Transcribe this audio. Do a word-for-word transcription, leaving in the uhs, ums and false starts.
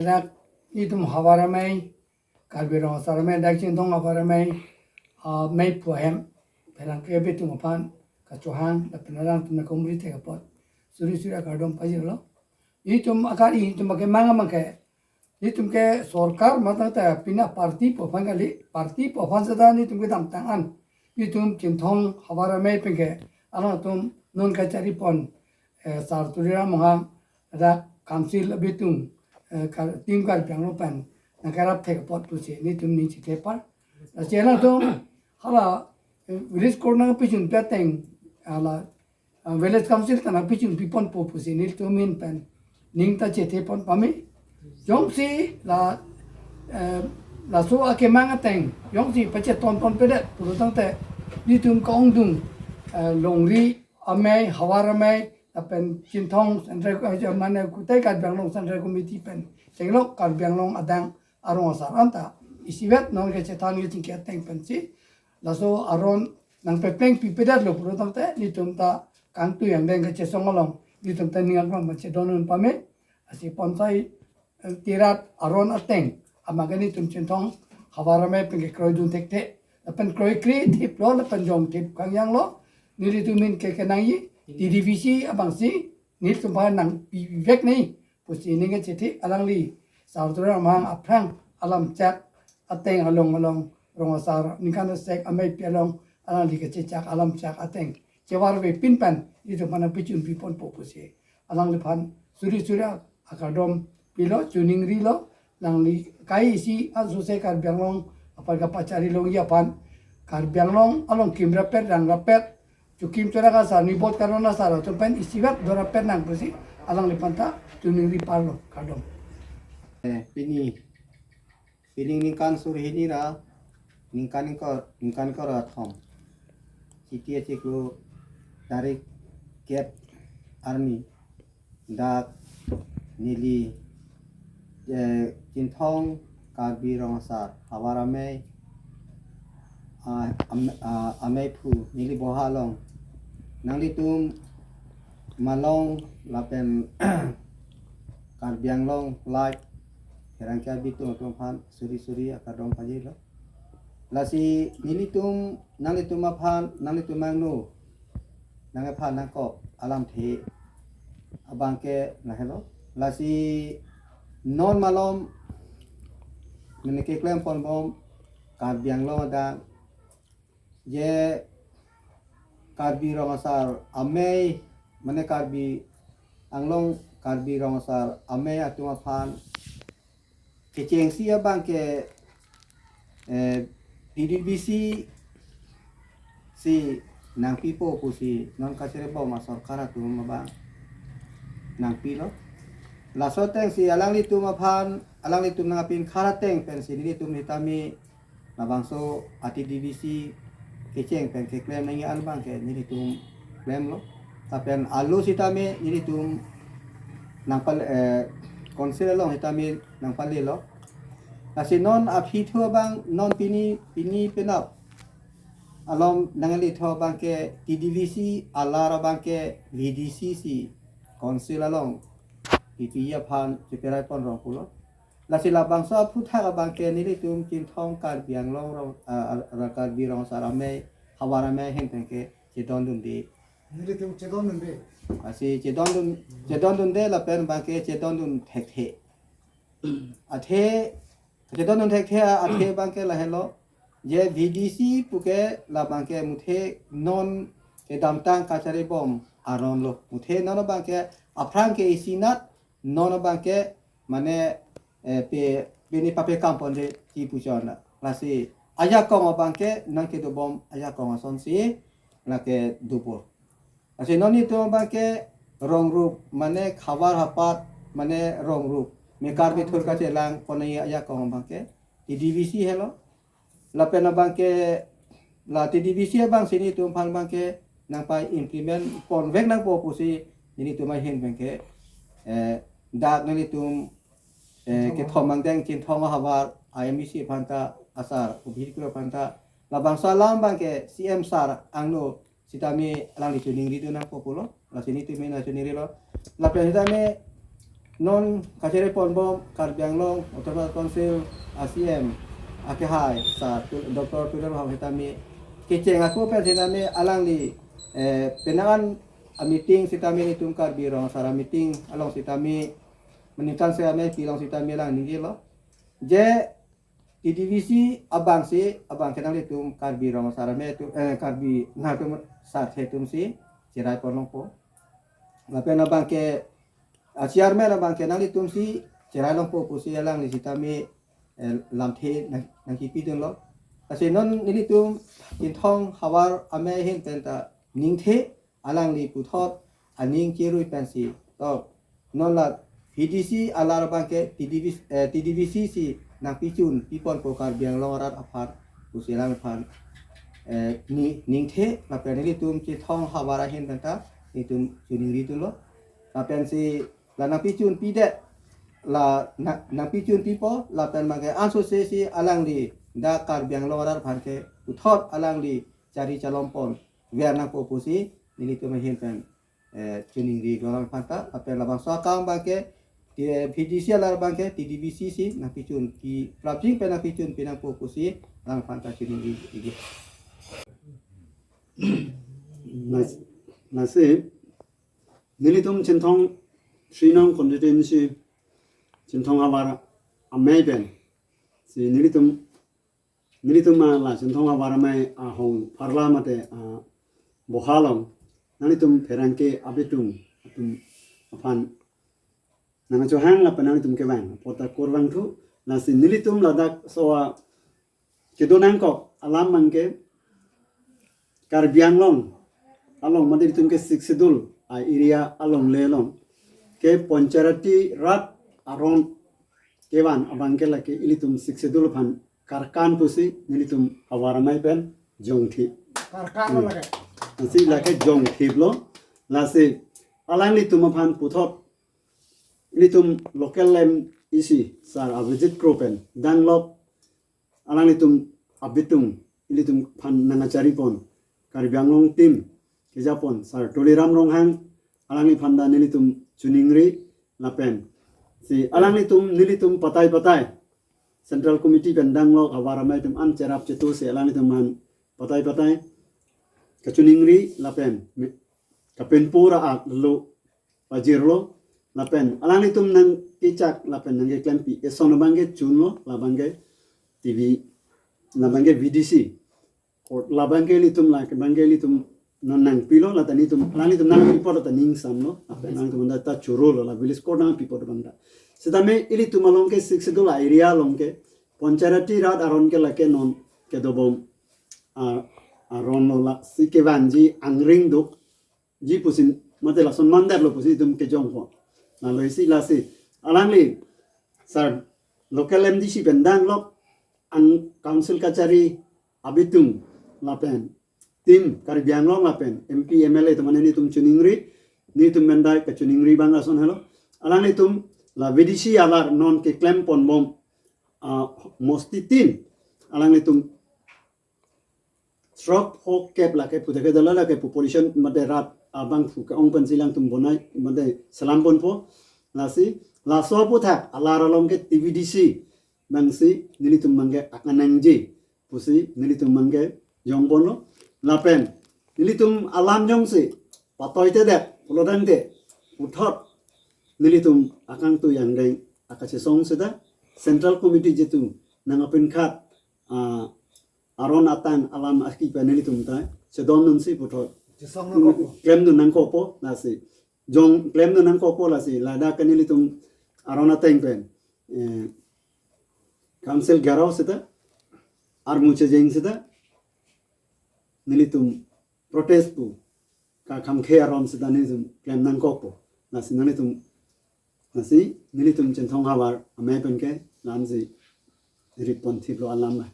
Dak itum Havar Amei, Karbi Rong Asar Amei, dak Chinthong Havar Amei, ah, meiphu ahem, pherangke abitung aphan kachohang, lapen alangtum akomri thek apot suri suri akardom pajirlo. Itum akari, itum akemang amang ke, itum ke sorkar matang ta pini party pu aphan kali, party pu aphan seta itum kedamtang an, itum Chinthong Havar Amei pen ke alangtum non kachari pon, eh, Sar Tuliram Ronghang, dak council abitung, eh, Kar-, Team Karbi Anglong pen nangkerap thek apot pusi nelitum ning chethepar. Lasi alangtum hala, eh, village court nangpijun pi ateng, hala, eh, village council ta nangpijun piponpo pusi nelitum ahin pen ning ta chethe pon pame. Jongsi la, eh, laso akemang ateng jongsi pacheton ponpedet pulo tangte, itum kaongdung, eh, Longri Amei, Havar Amei, lapen Chinthong Central, eh, mane kutai Karbi Anglong Central Committee pen chenglok Karbi Anglong adang arong asar anta isivet non kechethan kechingki ateng pensi laso aron nangpepleng pipedetlo pulo tangte, nelitum ta kangtui angdeng kachesong along nelitum ta ning aklam chedondun pame. Lasi ponsai, eh, tirat aron ateng amang ke nelitum Chinthong Havar Amei pen kekroidun thekthe, lapen kroikre thiplo, lapen jong thip kangjanglo. Nelitum ahin ke kenangji T D V C abangsi nelitum aphan nangpivek nai pusi ning kachethe. Alangli Sar Tuliram Ronghang aphrang alamchak ateng along along, rong asar ningkan sek ameipi along alangli kachechak alamchak ateng chevarve pin pen itum aphan nangpijun piponpo pusi alangliphan suri suri akardom pilo, choningrilo. Alangli kai isi asose Karbi Anglong aphan kapachari longji aphan, Karbi Anglong along kim rapet rang rapet, chokim chorak asar, nibot karon asar atum pen isivet dorapet nang pusi alangliphan ta choningri parlo, kardom. Eh, pini, pini ningkan suri hini ra ningkan ingkoi, ningkan ingkoi ra thom, Chiti achiklo tarik kep arni, dak neli, eh, Chinthong Karbi Rong Asar Havar Amei, ah, am-, ah, ameiphu neli boha along nanglitum malong lapen Karbi Anglong Live pherangke abitung atum aphan suri suri akardom pajirlo. Lasi nelitum, nanglitum aphan, nanglitum angno, nang aphan nangkok alamthe abang ke lahelo. Lasi non malom mene keklem ponbom Karbi Anglong adang, je Karbi Rong Asar Amei, mane Karbi Anglong, Karbi Rong Asar Amei atum aphan kechengsi abang ke, eh, T D V C si nangpipo pusi non kachari bom asorkar atum abang nangpilo. Laso atengsi alanglitum aphan, alanglitum nangpikhar ateng pensi nelitum sitame labangso a-T D V C kecheng pen keklem nangji an abang ke nelitum klemlo. Lapen alo sitame nelitum nangpal-, eh, council along sitame nangpalelo. Lasi non aphi thu abang, non pini, pini penap alom nanglethu abang ke T D V C alar abang ke V D C si council along pipiji aphan cheperai pon rong pulo. Lasi labangso aphuthak abang ke nelitum Chinthong Karbi Anglong rong, ah, ah, Karbi Rong Asar Amei, Havar Amei ahin pen ke chedondunde. Nelitum chedondunde. Lasi chedondun, chedondunde lapen abang ke chedondun thekthe. Athe, chedondun thekthe athe abang ke lahelo. Je V D C pu ke labang ke muthe non kedamtang kachari bom aron lo. Muthe non abang ke aphrang ke isinat, non abang ke mane, eh, pe, pini pape kam ponde ti puchon la. Lasi ajakong abang ke nangkedobom ajakong asonsi lake dopo. Lasi non itum abang ke rong rup, mane khavar hapat, mane rong rup. Me Karbi thur kachelang pon ajakong abang ke T D V C helo. Lapen abang ke la T D V C abangsi nelitum aphan abang ke nangpa-implement ponvek nangpo pusi nelitum ahin abang ke, eh, dak nelitum, eh, kethom angdeng Chinthong ahavar I M V C aphan ta asar, Obhir Kro aphan ta labangso alam abang ke C M sir angno sitame alangli choningridun nangpo pulo. Lasi nelitum nangchoningrilo. Lapen sitame Non kachere ponbom Karbi Anglong Autonomous Council a C M akehai sir Tu-, Doctor Tuliram Ronghang sitame kecheng ako pen sitame alangli, eh, penang an a meeting sitame nelitum Karbi Rong Asar a meeting along sitame meningkan se ame pilong sitame alang ningjelo. Je T D V C abang si, abang ke nanglitum Karbi Rong Asar ame atum, eh, Karbi nangtum sar the atum si cherai pon longpo. Lapen abang ke, ah, chairman abang ke nanglitum si cherai longpo pusi alangli sitame, eh, lamthe nang, nangkipidunlo. Lasi non nelitum Chinthong Havar ame ahin penta ningthe alangli puthot aning cherui pensi to non la V D C alar abang ke T D V, eh, T D V C si nangpichun piponpo Karbi Anglong arat aphan pusi alangphan, eh, ni, ningthe lapen nelitum Chinthong Havar ahin penta nelitum choningridunlo. Lapen si la nangpichun pidet la na, nangpichun pipo lapen abang ke ansose si alangli dak Karbi Anglong arat aphan ke puthot alangli chari chalom pon ver nangpo pusi nelitum ahin pen, eh, choningri dolang phanta lapen labangso akam abang ke, eh, V D C alar abang ke T D V C si nangpichun pi prapjin pen nangpichun pinangpo pusi alang phanta choningri. Lasi, lasi nelitum Chinthong three nong constituency Chinthong Havar amei pen si nelitum nelitum ma la Chinthong Havar amei ahong pharla mate, ah, bohalong nanglitum pherangke abitung atum aphan nangchohang lapen nanglitum kevang apot ta kurvangthu. Lasi nelitum ladak so-a kedo nangkok alam abang ke Karbi Anglong along mate itum ke Sixth Schedule a area alongle along ke Panchayati Raj aron kevan abang ke lake ilitum Sixth Schedule aphan karkan pusi nelitum Havar amei pen jongthi. Karkan lo lake. Lasi lake jongthiplo. Lasi alanglitum aphan puthot ilitum local M A C sir Abhijit Kro pen danglok alanglitum abitung ilitum aphan nangkachari pon Karbi Anglong team kejapon sir Tuliram Ronghang alangliphan ta nelitum choningri lapen si alanglitum nelitum patai patai Central Committee pen danglok Havar amei atum an cherap chetu si alanglitum aphan patai patai kachoningri lapen me-, kapenpo ra-ak lo pajirlo lapen alanglitum nangkechak lapen nangkeklempi eson abang ke chunlo labang ke T V labang ke V D C court labang ke ilitum la kebang ke ilitum non nangpilo la ta nelitum alanglitum nangpipo la ta ningsamlo lapen alanglitum ta churolo la village court nangpipo abang ta. Sitame ilitum along ke Sixth Schedule area along ke Panchayati Raj aron ke lake non kedobom, ah, aron lo lasi kevanji angring do ji pusi mate lason mandar lo pusi itum kejongpo. Lalo isi lasi alangli sir local M D C pen danglok ang council kachari abitung lapen team Karbi Anglong lapen M P M L A atum mane nelitum choningri nelitum mendai kachoningri abang lason helo. Alanglitum la V D C alar non keklem ponbom, ah, mosti tin alanglitum throk phokep lake pu thek ke dala lake population mate rat abangphu ke-ong pensi alangtum bonai mate selam ponpo. Lasi laso aputhak alar along ke T V D C abang si nelitum abang ke akanangji pusi nelitum abang ke jongponlo lapen nelitum alam jongsi patoitedet pulotangte puthot nelitum akangtui angdeng akachesong seta Central Committee jitu nangpinkhat, ah, aron atang alam aki pen nelitum ta chedondunsi puthot chesong nangkokpo. Klemdun nangkokpo lasi jong klemdun nangkokpo lasi ladak ke nelitum aron ateng pen, eh, council garo seta armu chejeng seta nelitum protest pu kakhamkhe aron seta nelitum klem nangkokpo. Lasi nanglitum lasi nelitum Chinthong Havar amei pen ke lamsi ripon thiplo alam la.